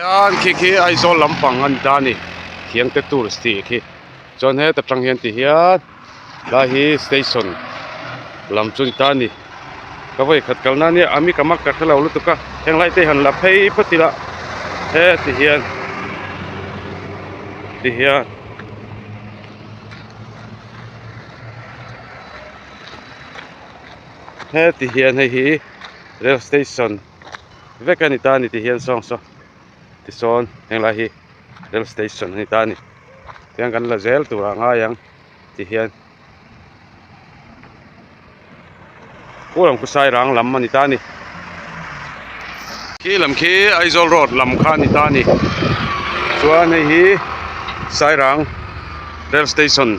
Hian khi khi Aizawl lampang a ni ta a ni Khiangte tours tih khi chuan heta tang hian ti hian lai hi station lam chu a ni ta a ni ka vawi khat kalna ania a mi ka mak ka hrelo lutuk a heng lai te hi han la phei phawt ila heti hian ti hian. Heti hian hei hi rail station vek a ni ta a ni ti hian sawng saw tisawn henglai hi rail station a ni ta a ni tiang kan la zel turah a ngai ang ti hian khu lam khu sairang lam a ni ta a ni khi lam khi Aizawl road lam kha a ni ta a ni chuan hei hi sairang rail station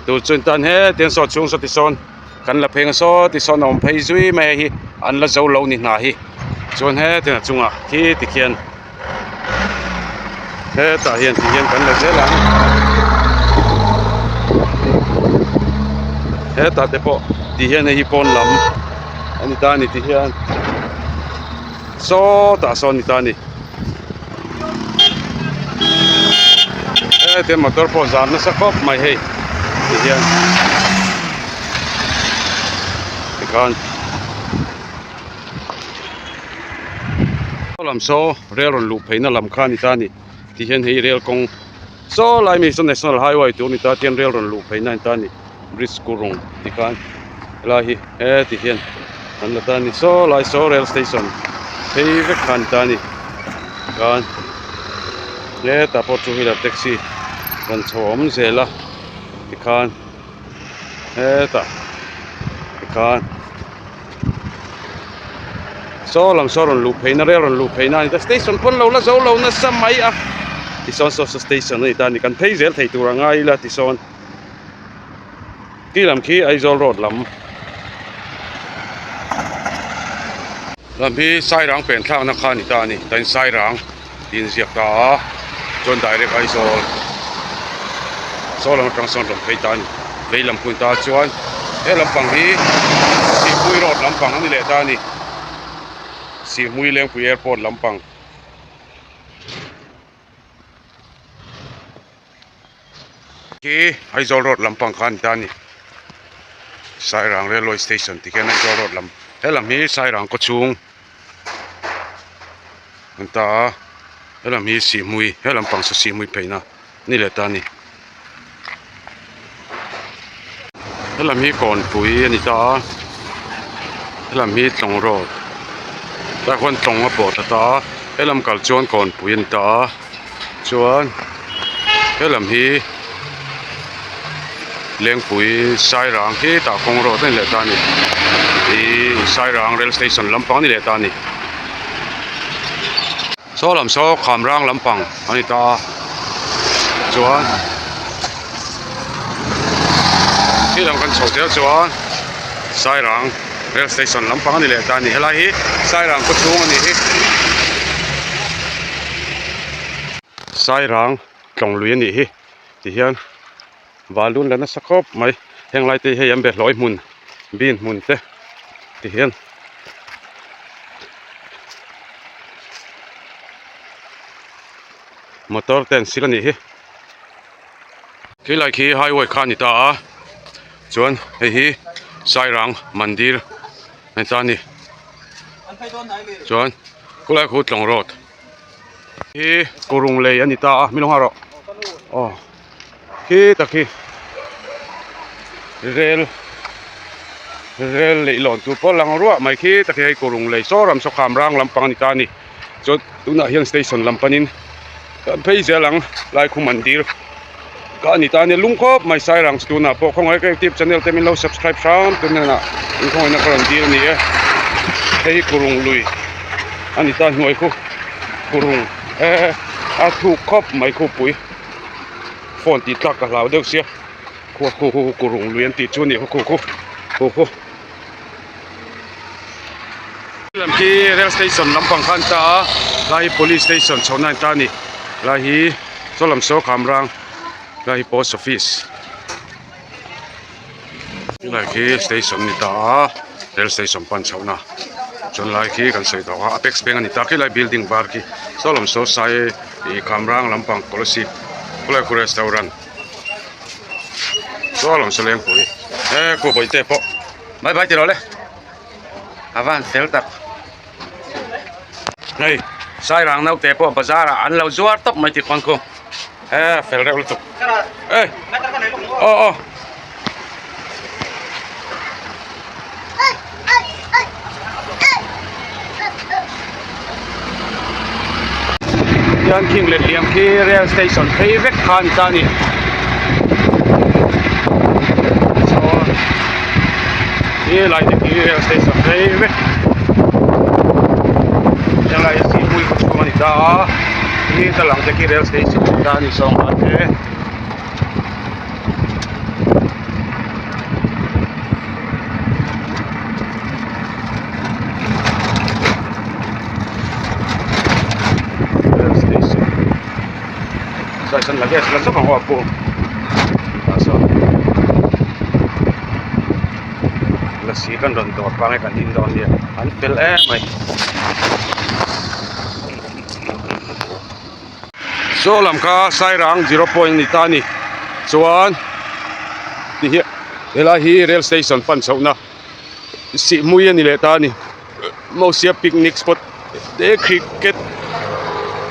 tur chu a ni ta a ni hetiang saw chhung saw tisawn. Kan la pheng a saw ti sawn a awm phei zui mai a hi an la zo lo ni hna hi chuan hetiang a chungah khi tikhian hetah hian ti hian kan la zel ang hetah te pawh ti hian hei hi pawn lam a ni ta a ni ti hian sawtah sawn a ni ta a ni hetiang motor pawh zam nasa khawp mai hei ti hian tikhan saw lam saw rel rawn luh phei na lam kha a ni ta a ni ti hian hei rel kawng saw lai mai saw national highway tur a ni ta tian rel rawn luh phei na a ni ta a ni bridge kurung tikhan helai hi heti hian an la ta a ni saw lai saw rail station phei vek kha a ni ta a ni tikhan hetah pawh two wheeler taxi rawn chho a awm zel a tikhan hetah tikhan saw lam saw rawn luh phei na rail rawn luh phei na a ni ta station pawn lo la zo lo nasa mai a tisawn saw saw station a ni ta a ni kan phei zel thei tur a ngai ila tisawn. Ti lam khi Aizawl road lam lam hi Sairang pen thlakna kha a ni ta a ni tain Sairang tih in ziak ta a chuan direct Aizawl saw lam atang sawn rawn phei ta a ni vei lam hun ta chuan he lampang hi Sihhmui road lampang a ni leh ta a ni Sihhmui Lengpui airport lampang. Khi Aizawl road lampang kha a ni ta a ni Sairang railway station tih khian Aizawl road lam helam hi Sairang khaw chhung a ni ta a helam hi Sihhmui he lampang saw Sihhmui pheina a ni leh ta a ni helam hi Kawnpui a ni ta a helam hi Tlawng road tah khuan Tlawng a pawh thla ta a helam kal chuan Kawnpui a ni ta a. Chuan helam hi Lengpui Sairang khi tah kawng rawt a ni leh ta a ni ihh Sairang rail station lampang a ni leh ta a ni saw lam saw Khamrang lampang a ni ta a chuan khi lam kan chho zel chuan Sairang rail station lampang a ni leh ta a ni helai hi Sairang khaw chhung a ni hi. Sairang tlawng lui a nih hi ti hian valun la nasa khawp mai heng lai te hi hei an be hlawi hmun bin hmun te ti hian motor te an sil a nih hi khilai khi highway kha a ni ta a chuan hei hi Sairang mandir a ni ta a ni chuan khulai khu tlawng road. Hi kurung lei a ni ta a min lo nghah rawh aw khi tak hi rel rel lei lawn tur pawh lang ruah mai khi tak hi hei kurung lei saw ram saw kham rang lampang a ni ta a ni chuan tunah hian station lam panin kan phei zel ang laikhu mandir ka a ni ta a ni lung khawp mai sairang chu tunah pawh khawngaih ka youtube channel te min lo subscribe hram tur hnenah in khawngaihna ka rawn dil a ni e hei hi kurung lui a ni ta hnuai khu kurung eh a thuk khawp mai khupui phone tih tlak ka hlau deuh sia khu khu khu kurung lui an tih chu a nih khu khu khu khu. Lam khi rail station lampang kha an ta a lai hi police station chhohna an ta a ni lai hi saw lam saw khamrang lai hi post office helai khi station a ni ta a rail station pan chhohna. Chuan lai khi kan sawi tawh a Apex Bank a ni ta khilai building var khi saw lam saw sai ih Khamrang lampang Kolasib khawlai khu restaurant saw lam saw Lengpui he khu bawihte pawh bye bye tilo le a van fel tak hei Sairang naute pawh bazar ah an lo zuar tawp mai tih khawn khu he fel reuh lutuk e aw aw. Hian khing let liam khi rail station phei vek kha a ni ta a ni chuan helai te khi rail station phei vek helai hi sihhmui khaw chhung a ni ta a khi ta lang te khi rail station a ni ta a ni sawngah te. Lasi kan rawn dawr pang e kan in dawn nia an fel em mai. Saw lam kha Sairang zero point a ni ta a ni chuan ti hian helai hi rail station pan chhohna sihhmui a ni leh ta a ni Mosia picnic spot te cricket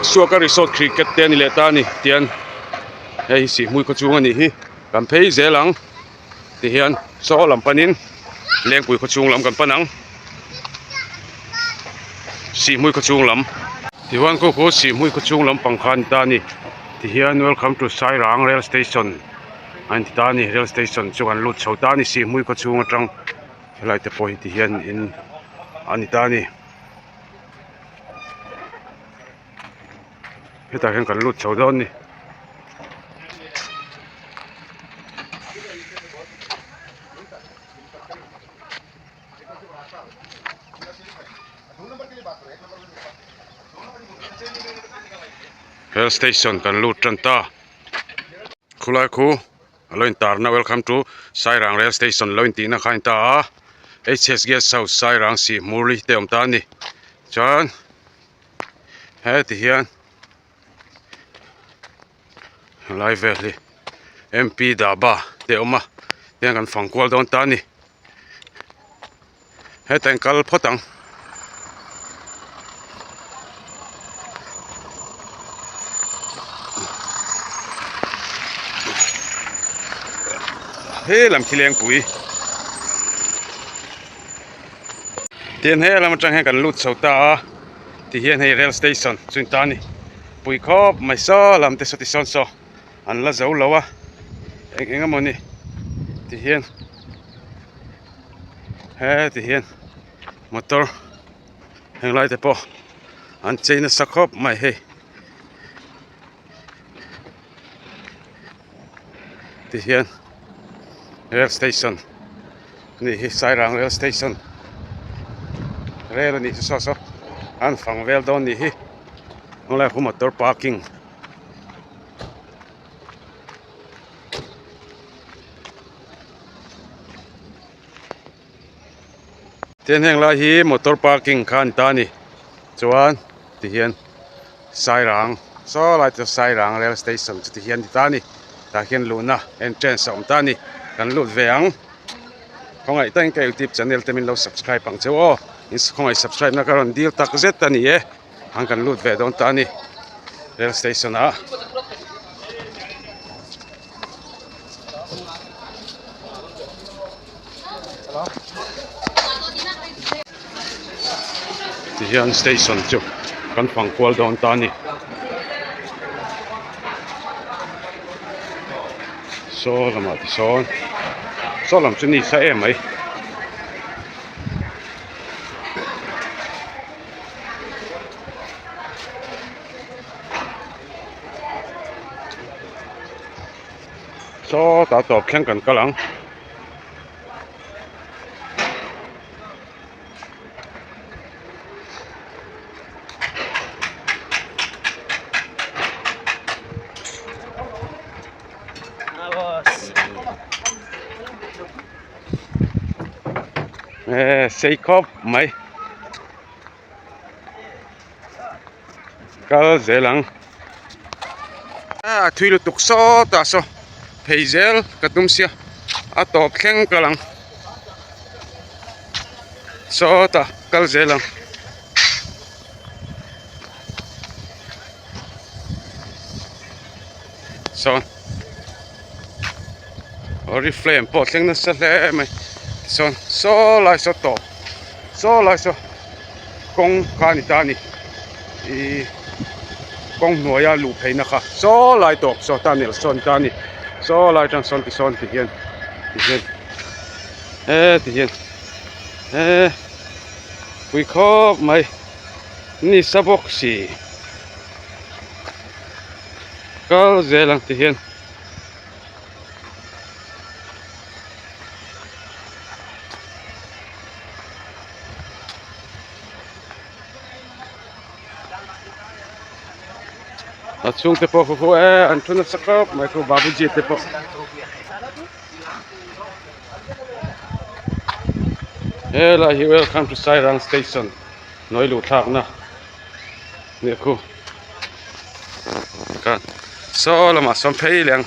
Suaka resort cricket te a ni leh ta a ni tian hei hi sihhmui khaw chhung a nih hi kan phei zel ang ti hian saw lam panin Lengpui khaw chhung lam kan pan ang Sihhmui khaw chhung lam tichuan khu khu Sihhmui khaw chhung lampang kha a ni ta a ni tihian welcome to Sairang rail station a inti ta a ni rail station chu kan lut chho ta a ni Sihhmui khaw chhung atang helai te pawh hi tihian in a ni ta a ni hetah hian kan lut chho dawn a ni. Rail station kan lut tan ta khulai khu a lo intar na welcome to Sairang rail station lo intih na kha a in ta a H S guest house Sairang Sihmurli te a awm ta a ni chuan heti hian helai vel hi M P dhaba te a awm a tihian kan fang kual dawn ta a ni hetah hian kal phawt ang. He lam khi lengpui tin he lam atang hian kan lut chho ta a tihian hei rail station chu ni ta a ni pui khawp mai saw lam te saw ti sawn saw an la zo lo a eng eng emaw ni tihian heti hian motor heng lai te pawh an chei nasa khawp mai hei tihian rail station a nih hi Sairang rail station rail a nih chu saw saw an fang vel dawn a nih hi helai khu motor parking. Tin heng lai hi motor parking kha a ni ta a ni chuan tihian Sairang saw lai te chu Sairang rail station chu tihian a ni ta a ni tah hian luhna entrance a awm ta a ni kan lut ve ang khawngaih takin ka youtube channel te min lo subscribe ang cheu aw in khawngaih subscribe na ka rawn dil tak zet a ni e ang kan lut ve dawn ta a ni rail station ah. Tihian station chu kan fang kual dawn ta a ni saw lamah te sawn saw lam chu ni sa em mai. Sawtah tawp thleng kan kal ang. Sei khawp mai. Kal zel ang. A thui lutuk sawtah saw phei zel ka tum sia a tawp thleng kal ang sawtah kal zel ang. Sawn oriflame pawh thleng nasa hle mai tichuan saw lai saw tawp saw lai saw kawng kha a ni ta a ni ihh kawng hnuaia luh pheina kha saw lai tawp saw tunnel saw a ni ta a ni saw lai atang sawn tisawn ti hian ti hian he ti hian he pui khawp mai ni sa bawk si. Kal zel ang ti hian a chhungte pawh khu khu e an thu nasa khawp mai khu babuji te pawh. Helai hi welcome to Sairang station hnuai luh thlakna. Nih khu khan saw lamah sawn phei leh ang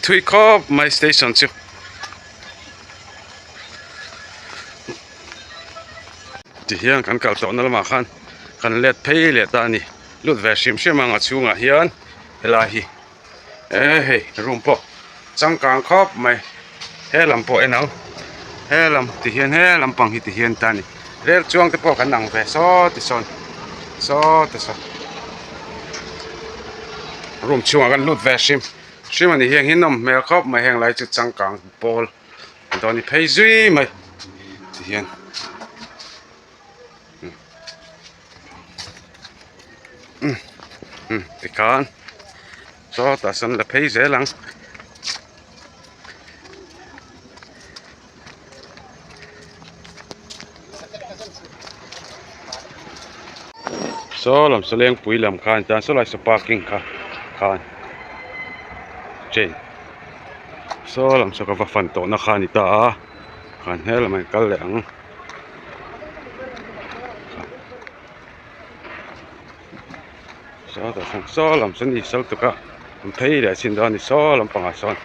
thui khawp mai station chu tihian kan kal tawhna lamah khan kan let phei leh ta a ni lut ve hrim hrim ang a chhungah hian helai hi e hei room pawh changkang khawp mai he lam pawh en ang he lam ti hian he lampang hi ti hian ta a ni rel chuang te pawh kan ang ve saw ti sawn saw ti sawn room chhungah kan lut ve hrim hrim a ni heng hi nawm hmel khawp mai heng lai chu changkang pawl dawn ni phei zui mai ti hian. Tikhan sawtah sawn la phei zel ang. Saw lam saw lengpui lam khan chuan saw lai saw parking kha khan train saw lam saw ka va fan tawhna kha a ni ta a khan helamah in kal leh ang. Sawtah sawn saw lam sawn isal tuk a an phei leh chin dawn a ni saw lampangah sawn.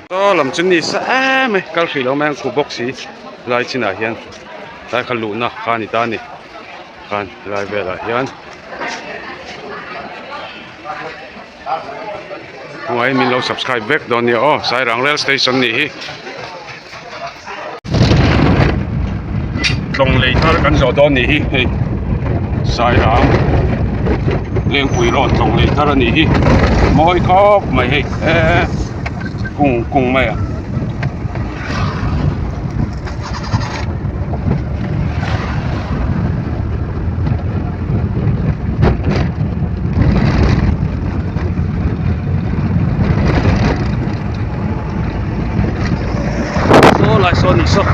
Saw lam chu ni sa em mai kal hrih lo mai ang khu bawk si lai chinah hian tlai kha luhna kha a ni ta a ni khan helai velah hian. Hnuai min lo subscribe vek dawn nia aw Sairang rail station nih hi tlawng lei thar kan zawh dawn nih hi hei Sairang Lengpui road tlawng lei thar a nih hi mawi khawp mai hei eee kung kung mai a. Saw lai saw ni saw.